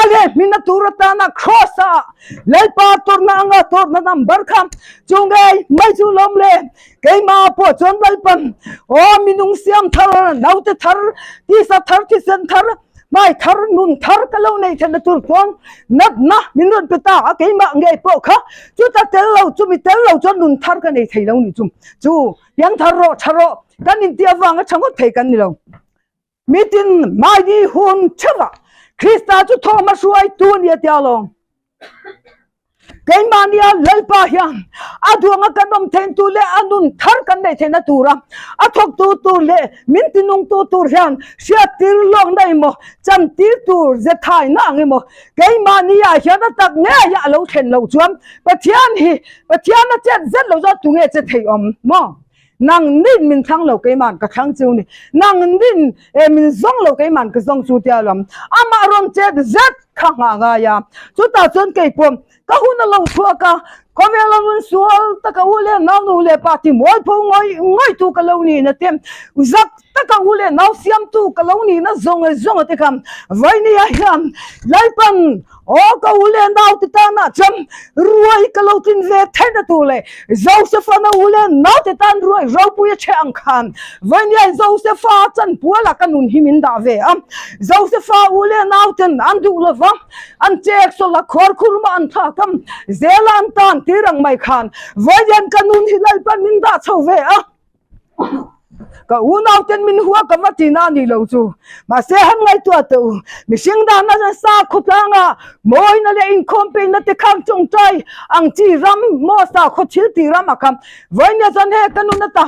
a leh hmin a tur atana Kraws a Lalpa tawrhna anga tawrhna number kha chu ngei mai chu lawm le. Keimah pawh chuan Lalpan, Aw minung siam thar, naute thar, tisa thar, thisen thar, hmai thar, nun thar ka lo nei theihna tur chuan natna min rawn pe ta a, keimah ngei pawh kha chuta tel lo, chumi tel lo chuan nun thar ka nei thei lo ni chu. Chu piang thar rawh, tha rawh, kan inti avanga tha ngawt thei kan ni lo. Mitin mahni hun theuhah Krista chu thawm a hruaitu a ni a tia lawng. Keimahnia Lalpa hian a duanga kan awm theihna tur leh a nun thar kan neih theihna tura a thawktu tur leh min tinungtu tur hian hriattir lawkna emaw chantir tur ze thaina ang emaw keimahnia hian a tak ngei a lo thlen loh chuan Pathian hi Pathian a chet zet lo chuan tunge che thei awm maw? Nang nin min thlang lo keiman ka thlang chu ni. Nang nin e min zawng lo keiman ka zawng chu tia lawm. Amah rawn chet zet kha nghah ngai a. Chutah chuan keipawh ka hun a lo chhuak a, khawvel a nun sual taka u leh nau nu leh pa ti mualpho ngawih ngawih tu ka lo ni na te, zak taka u leh nau siamtu ka lo ni na zawng zawng te kha Vainia hian Lalpan Aw ka u leh nau te tanah chuan ruai ka lo tlin ve theihna tur leh Josefa na u leh nau te tan ruai ropui a chhe ang khan Vawiniai Josefa chanpualah ka nun hi min dah ve a. Josefa u leh nau ten an duh lo va, an chek sawlh a khuar khur mah an thlak a, zela an tan tir ang mai khan Vawinian ka nun hi Lalpan min dah chho ve a. Ka unau ten min hua ka va tina a ni lo chu. Mahse han ngaihtuah teh u, mihring dahna chuan sakhaw tlanga mawina leh inkhawm peihna te khang tawngtai ang chi ram maw sakhaw thil tih ram a kha. Vawinia chuan he ka nun ata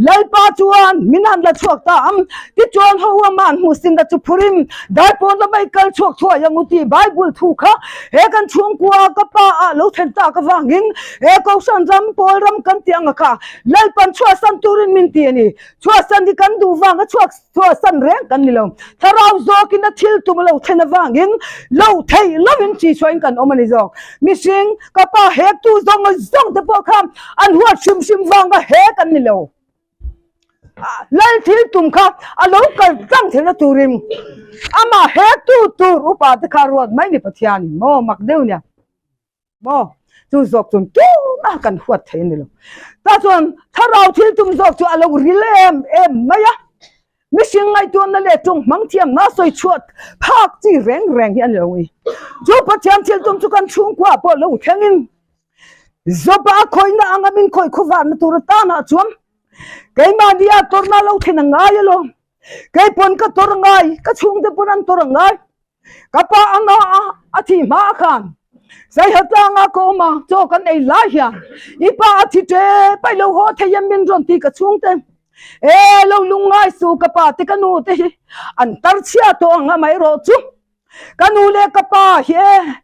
Lalpa chuan min han la chhuak ta ang. Tichuan ho a man hmuh sinna chu phurin darpawn lama i kal chhuak thuai ang u tih Bible thu kha he kan chhungkua ka pa ah lo thlen tak avangin he Kohhran ram pawl ram kan tih ang a kha Lalpan chhuahsan turin min ti a ni. Chhuahsan hi kan duh vanga chhuak chhuahsan reng kan ni lo. Thlarau zawkin a thil tum a lo thlen avangin lo theih lovin chi chhuahin kan awm a ni zawk. Mihring, ka pa hektu zawng zawng te pawh kha an huat hrim hrim vanga hek an ni lo. Lal thil tum kha a lo kal tlang theihna turin amah hektu tur upa te kha ruat mai ni Pathianin maw mak deuh nia. Maw? Chu zawk chuan tumah kan huat thei a ni lo. Tah chuan thlarau thil tum zawk chu a lo ril em em mai a. Mihring ngaihtuahna leh ṭawng hmang thiamna sawi chhuah phak chi reng reng hi a ni lo ni. Chu Pathian thil tum chu kan chhungkua pawh lo thlengin Job-a a khawihna anga min khawih khuvarna tur atanah chuan keimahni a tawrhna lo thlen a ngai alawm. Kei pawn ka tawrh ngai, ka chhungte pawn an tawrh ngai. Ka pa a na a, a thi hma a khan. Saiha tlanga ka awm a, chaw kan ei lai hian i pa a thi tep a, i lo haw thei em min rawn ti ka chhungte. E, lo lungngai su ka pa te ka nu te hi an tar chhia tawh ang amaherawh chu. Ka nu leh ka pa hi e,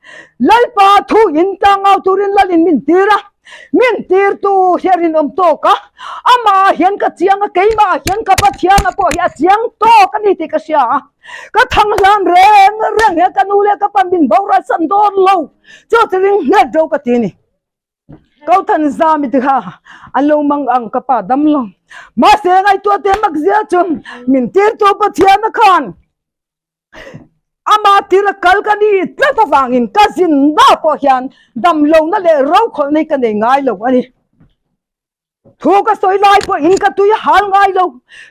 Lalpa thu in tlangau turin Lalin min tir a, min tirtu hi a rinawm tawk a, amah hian ka chiang a, keimah hian ka Pathiana pawh hi a chiang tawk a ni tih ka hria a, ka thang hlan reng reng hian ka nu leh ka pa min boral san dawn lo, chu chu ring nghet ro ka ti a ni. Kothan zami te kha an lo mang ang ka pa dam lo. Mahse ngaihtuah te mak zia chu min tirtu Pathiana khan Ama tira kal ka ni tlat avangin ka zinna pawh hian damlohna leh rokhawlhna hi ka nei ngai lo a ni. Thu ka sawi lai pawhin ka tui hal ngai lo.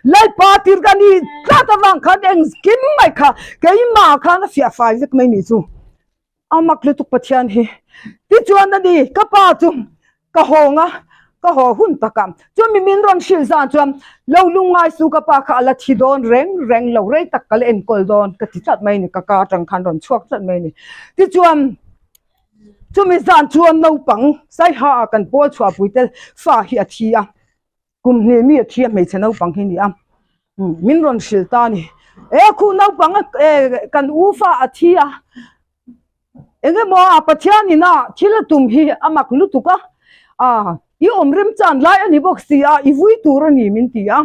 Lalpa tir ka ni tlat avang khan engkim mai kha keimah khan a fiah fai vek mai ni chu. A mak lutuk Pathian hi. Tichuan a ni, ka pa chu ka hawng a, ka haw hun tak a. Chuan mi min rawn hrilh zan chuan lo lungngai su ka pa kha a la thi dawn reng reng lo, rei tak ka la enkawl dawn ka ti tlat mai a ni, ka ka atang khan rawn chhuak tlat mai a ni. Tichuan. Chumi zan chuan naupang Saiha ah kan pawl chhuahpui te fa hi a thi a, kum hnih mi a thi a hmeichhe naupang hi a ni a, min rawn hrilh ta a ni. E khu naupang kan u fa a thi a, eng emaw a Pathian in a thil a tum hi a mak lutuk a, ah i awm rem chan lai a ni bawk si a, i vui tur a ni min ti a,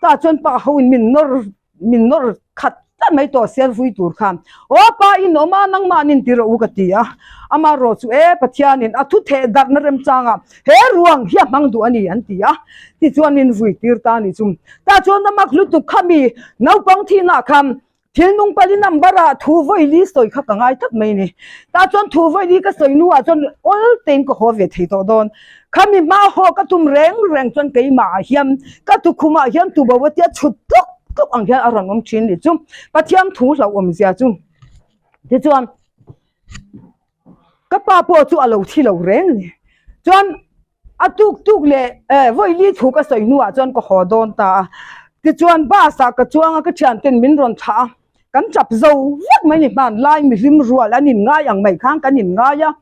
tah chuan pa ho in min nawr min nawr khat tlat mai tawh sial vui tur khan aw pa in awm a nangmah nin ti rawh u ka ti a, amaherawh chu e Pathianin a thu theh darhna remchangah he ruang hi a hmang duh a ni an ti a, tichuan min vui tir ta a ni chu. Tah chuan a mak lutuk kha mi naupang thinah khan thil nung pali number ah thu vawi li sawi kha ka ngai tlat mai a ni. Tah chuan thu vawi li ka sawi hnuah chuan awl tein ka haw ve thei tawh dawn. Khami hma haw ka tum reng reng chuan keimah ah hian ka tukhumah hian tubo a tia chhut tluk tluk ang hian a rawn awm thin ni chu Pathian thu hlauhawm zia chu tichuan ka pa pawh chu a lo thi lo reng a ni chuan a tuk tuk leh eh vawi li thu ka sawi hnuah chuan ka haw dawn ta a tichuan bus ah ka chuang a ka thianten min rawn thlah a kan tap zo vek mai ni hmanlai mihlim rual an inngai ang mai khan kan inngai a.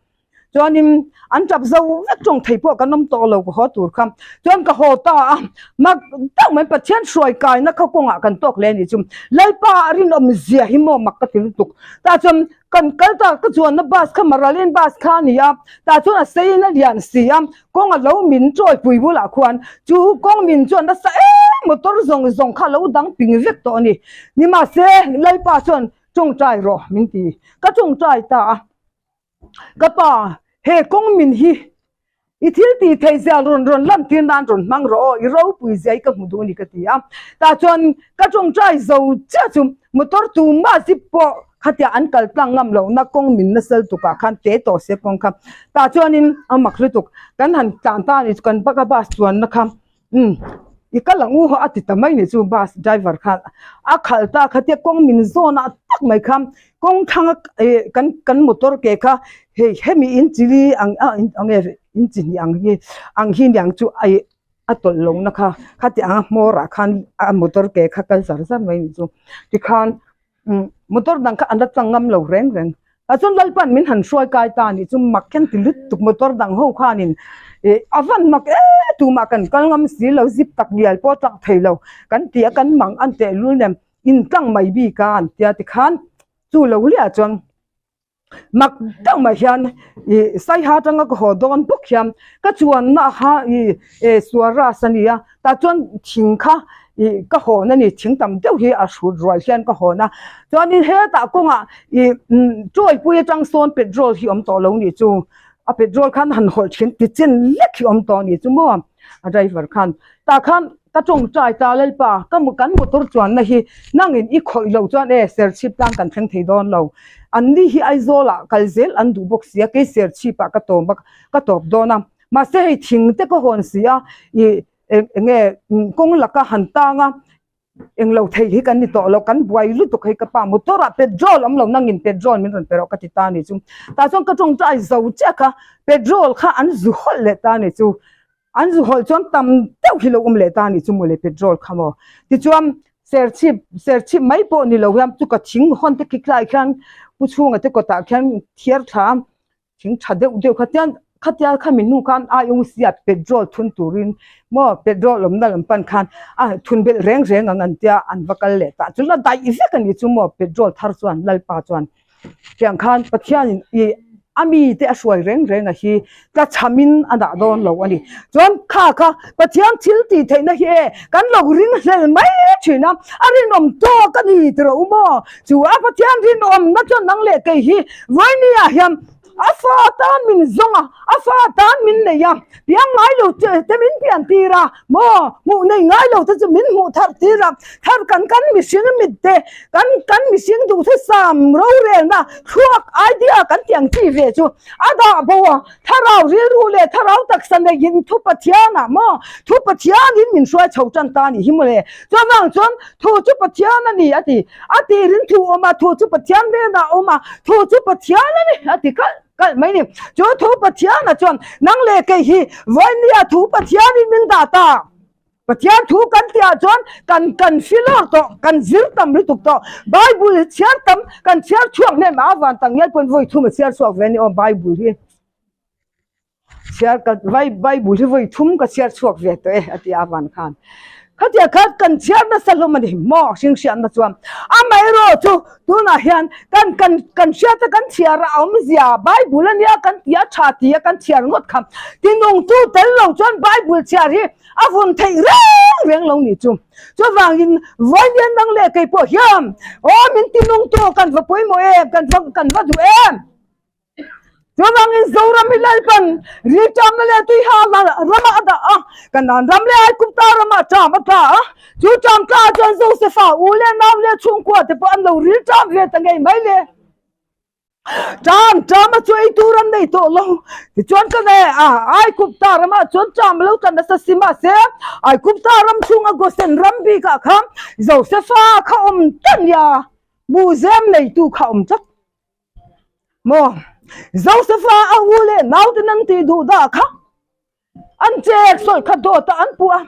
Chuanin an tap zo vek tawng thei pawh kan awm tawh lo ka haw tur kha. Chuan ka haw ta a, mak deuh mai Pathian hruai kaina kha kawngah kan tawk hle a nih chu. Lalpa a rinawm zia hi maw mak ka ti lutuk. Tah chuan kan kal ta ka chuanna bus kha Maralin bus kha a ni a, tah chuan a seiin a lian si a, kawng a lo min chawipui bulah khuan chu kawng min chuan nasa em motor zawng zawng kha a lo dang ping vek tawh a ni. Nimahse Lalpa chuan tawngtai rawh min ti, ka tawngtai ta a. Ka pa, he kawng min hi i thil tih theih zia rawn rawn lan tir nan rawn hmang rawh aw, i ropui zia hi ka hmu duh a ni ka ti a. Tah chuan ka tawngtai zo chiah chu motor tumah zip pawh khatia an kal tlang ngam lohna kawng min nasal tukah khan te tawh se kawng kha. Tah chuanin a mak lutuk, kan han tlan ta a ni chu kan baka bus chuanna kha Umm i kal ang u a ti ta mai ni chu bus driver khan a khalh ta khatia kawng min zawn ah tak mai kha kawng thlang a eh kan kan motor ke kha hei hemi in chili ang a eng nge in chi hnih ang hi ang hi niang chu a ih a tawlh lo na kha khati ang a hmawr ah khan a motor ke kha kal zar zar mai ni chu tikhan Motor dang kha an la tlang ngam lo reng reng. Tah chuan Lalpan min han hruai kai ta a nih chu mak hian ti lutuk motor dang ho khanin ih a van mak e tumah kan kal ngam si lo zip tak ngial pawh tlang thei lo kan ti a kan mang an tehlul nem intlang mai bik a an tia tikhan chu lo hliah chuan Mak deuh mai hian ih Saiha atanga ka haw dawn bawk hian ka chuanna kha ih eh Suaras a ni a, tah chuan thing kha ih ka hawn a ni, thing tam deuh hi a hrut rual hian ka hawn a, chuanin hetah kawngah ih Tawipui atang sawn petrol hi awm tawh lo nih chu, a petrol khan han hawlh thin ti chin lek hi awm tawh nih chu maw a driver khan tah khan. Ka tawngtai ta Lalpa, ka kan motor chuanna hi nangin i khawih loh chuan e Serchhip tlang kan thleng thei dawn lo. An ni hi Aizawlah kal zel an duh bawk si a, kei Serchhipah ka tawm a, ka tawp dawn a. Mahse hei thing te ka hawn si a, ih eng enge kawng laka han tang a, englo thei hi kan ni tawh lo, kan buai lutuk hei ka pa motor ah petrol awm lo nangin petrol min rawn pe rawh ka ti ta a ni chu. Tah chuan ka tawngtai zo chiah kha petrol kha an zu hawlh leh ta a ni chu. An zu hawlh chuan tam deuh hi lo awm leh ta a nih chu mawle petrol kha maw. Tichuan Serchhip Serchhip mai pawh ni lo hian chu ka thing hawn te khi tlai khian pu chhunga te kawtah khian thiar thla a thing tha deuh deuh kha tian khatia khami hnu khan IOC ah petrol thun turin maw petrol awmna lam pan khan a thun belh reng reng ang an tia an va kal leh ta chu la daih vek a ni chu maw petrol thar chuan Lalpa chuan. Tiang khan Pathianin ih a mite a hruai reng reng a hi tlachhamin a dah dawn lo a ni. Chuan kha kha Pathian thil tih theihna hi e kan lo ring hlel mai thin a, a rinawm tawk a ni ti rawh u maw? Chu a Pathian rinawmna chuan nang leh kei hi Vawinia hian a fa tan min zawng a, a fa tan min nei a, piang ngai lo te min pian tir a maw? Hmuh nei ngai lo te chu min hmuh thar tir a, thar kan kan mihring mit te Kan kan mihring duhthusam rorelna thluak idea kan tih ang chi ve chu a dah bo a, thlarau rilru leh thlarau taksa neiin thu Pathianah maw thu Pathianin min hruai chho tan ta a nih hi mawle. Chuvang chuan thu chu Pathian a ni a ti, a tirin thu awm a, thu chu Pathian hnenah a awm a, thu chu Pathian a ni a ti kalh kalh mai ni. Chu thu Pathianah chuan nang leh kei hi vawinia thu Pathianin min dah ta. Pathian thu kan tihah chuan kan kan filawr tawh, kan zir tam lutuk tawh. Bible hi chhiar tam, kan chhiar chhuak hnem a, a van tak ngial pawn vawi thum a chhiar chhuak ve a ni aw Bible hi. Chhiar ka vai Bible hi vawi thum ka chhiar chhuak ve tawh e a ti a van khan. Khatia khat kan chhiar nasa hlawm a ni maw hringhriatna chuan amaherawh chu tunah hian kan kan kan hriata kan chhiar a awmzia Bible ania kan ti a tha ti a kan chhiar ngawt kha tinungtu tel lo chuan Bible chhiar hi a vun theih reng reng lo nih chu. Chuvangin vawiin dang leh kei pawh hian aw min tinungtu kan va pawimawh em kan va kan va duh em. Chuvangin Zoram hi Lalpan rilṭamna leh tuihala ramah a dah a, Kanaan ram leh Aigupta ramah ṭam a tla a. Chu ṭam tlaah chuan Josefa u leh nau leh chhungkua te pawh an lo rilṭam ve ta ngei mai le. Ṭam ṭam a chu ei tur an nei tawh lo. Tichuan ka ne a, Aigupta ramah chuan ṭam a lo tla nasa si mahse, Aigupta ram chhunga Gosen ram bikah khan Josefa kha awm tlat nia, buhzem neitu kha awm tlat. Maw Josefa a u leh naute an tih duh dah kha an chek sawi kha dawt a an puh a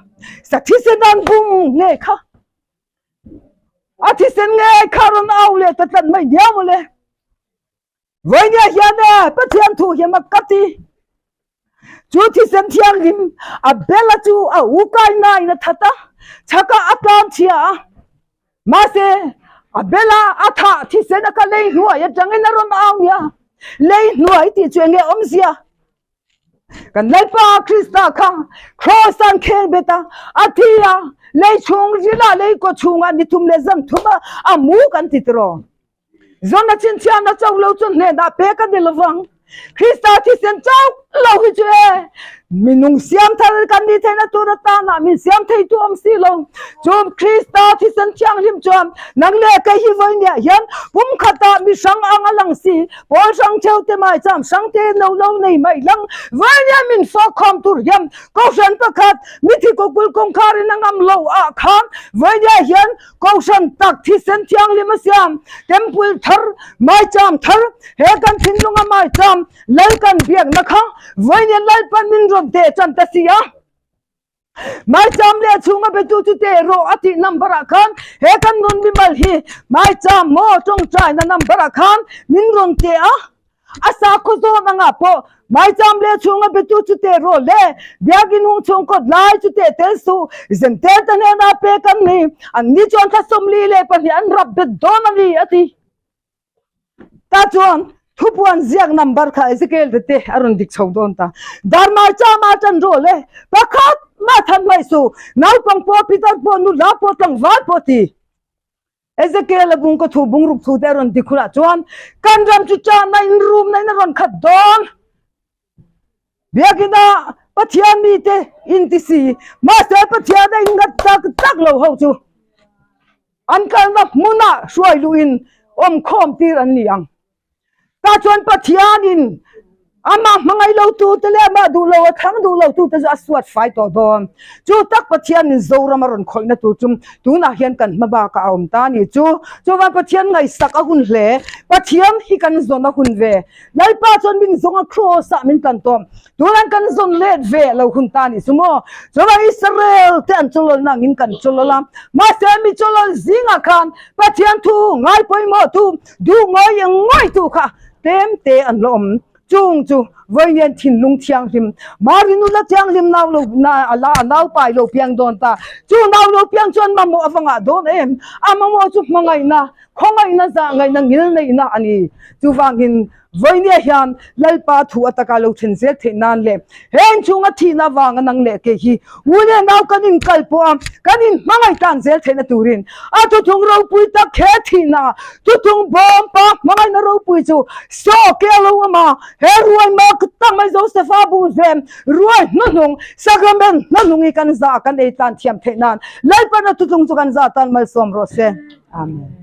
sa thisen an bung nge kha a thisen nge kha rawn au leh ta tlat mai diau mawle vawinia hian e Pathian thu hian a ka ti chu thisen thianghlim a bela chu a u kai nain a that a chhakah a tlan chhia a mahse a bela a thah thisen a ka lei hnuai atangin a rawn au nia lei hnuai tih chu enge awmzia kan Lalpa Krista kha cross an kheng bet a a thi a lei chhung rila lei kaw chhungah ni thum leh zan thum a a mu kan ti tiraw Zawna chhinchhiahna chauh lo chu hnenah pek a ni lovang. Krista thisen chauh lo hi chu e, minung siam thar kan nih theihna tur atana min siam theitu awm si lo. Chu Krista thisen thianghlim chuan nang leh kei hi vawinia hian pum khatah mi hrang ang a lang si, pawl hrang theu te mai cham hrang te no lo nei mai lang vawinia min fawkkhawm tur hian Kohhran pakhat mithi kawkul kawngkhar in a ngam lo ah khan vawinia hian Kohhran tak thisen thianghlim a siam, temple thar, maicham thar, he kan thinlunga maicham Lal kan biakna kha vawiin Lalpan min rawn teh tan ta si a. Maicham leh chhunga betu chu teh rawh a tih number ah khan he kan nun mimal hi maicham maw tawngtaina number ah khan min rawn teh a. A sakhaw zawn angah pawh maicham leh chhunga betu chu teh rawh le, biakinn hung chhung kawt lai chu teh tel suh, Zentel te hnenah pek an ni, anni chuan thla 42 an rap bet dawn a ni, a ti. Tah chuan thupuan ziak number kha Ezekiel te te a rawn dik chho dawn ta. Dar maicham a tan rawh le, pakhat mah than hmaih suh, naupang pawh, pitar pawh, nula pawh, tlangval pawh ti. Ezekiel a bung ka thu bung ruk thu te a rawn ti khurah chuan kan ram chu chahna in rumna in a rawn khat dawn. Biakina Pathian mite in ti si mahse Pathian a in nghat tak tak lo ho chu an kalna hmunah hruai luh in awm khawm tir an ni ang. Tah chuan Pathianin amah hmangaih lotute leh amah duh lo a thlang duh lotute chu a suat fai tawh dawn. Chu tak Pathianin Zoram a rawn khawihna tur chu tunah hian kan hma bakah a awm ta a ni chu. Chuvan Pathian ngaihsak a hun hle. Pathian hi kan zawn a hun ve. Lalpa chuan min zawng a kraws ah min tlan tawh. Tunah kan zawn let ve lo hun ta a ni chu maw. Chuvan Israel te an chawlawlna angin kan chawlawl a. Mahse mi chawlawl zingah khan Pathian thu ngai pawimawh tu Duh ngawi ngawi tu kha tlem te an la awm. Chung chu vawiin thinlung thianghlim, Mari nula thianghlim nau lo na a la a nau pai lo piang dawn ta. Chu nau lo piang chuan mamawh a va ngah dawn em? A mamawh chu hmangaihna, khawngaihna, zahngaihna, ngilneihna a ni. Chuvangin vawinia hian Lalpa thu ataka lo then zel theih nan leh he inchhunga thihna avanga nang leh kei hi U leh nau kan inkal pawh a, kan inhmangaih tan zel theihna turin a thuthung ropui tak he thihna thuthung bawm pa hmangaihna ropui chu saw ke a lo awm a, he ruai mak tak mai Josefa bu zem ruai hnuhnung sacrament hnuhnung hi kan zah kan ei tan thiam theih nan Lalpan a thuthung chu kan zah tan malsawm rawh se. Amen.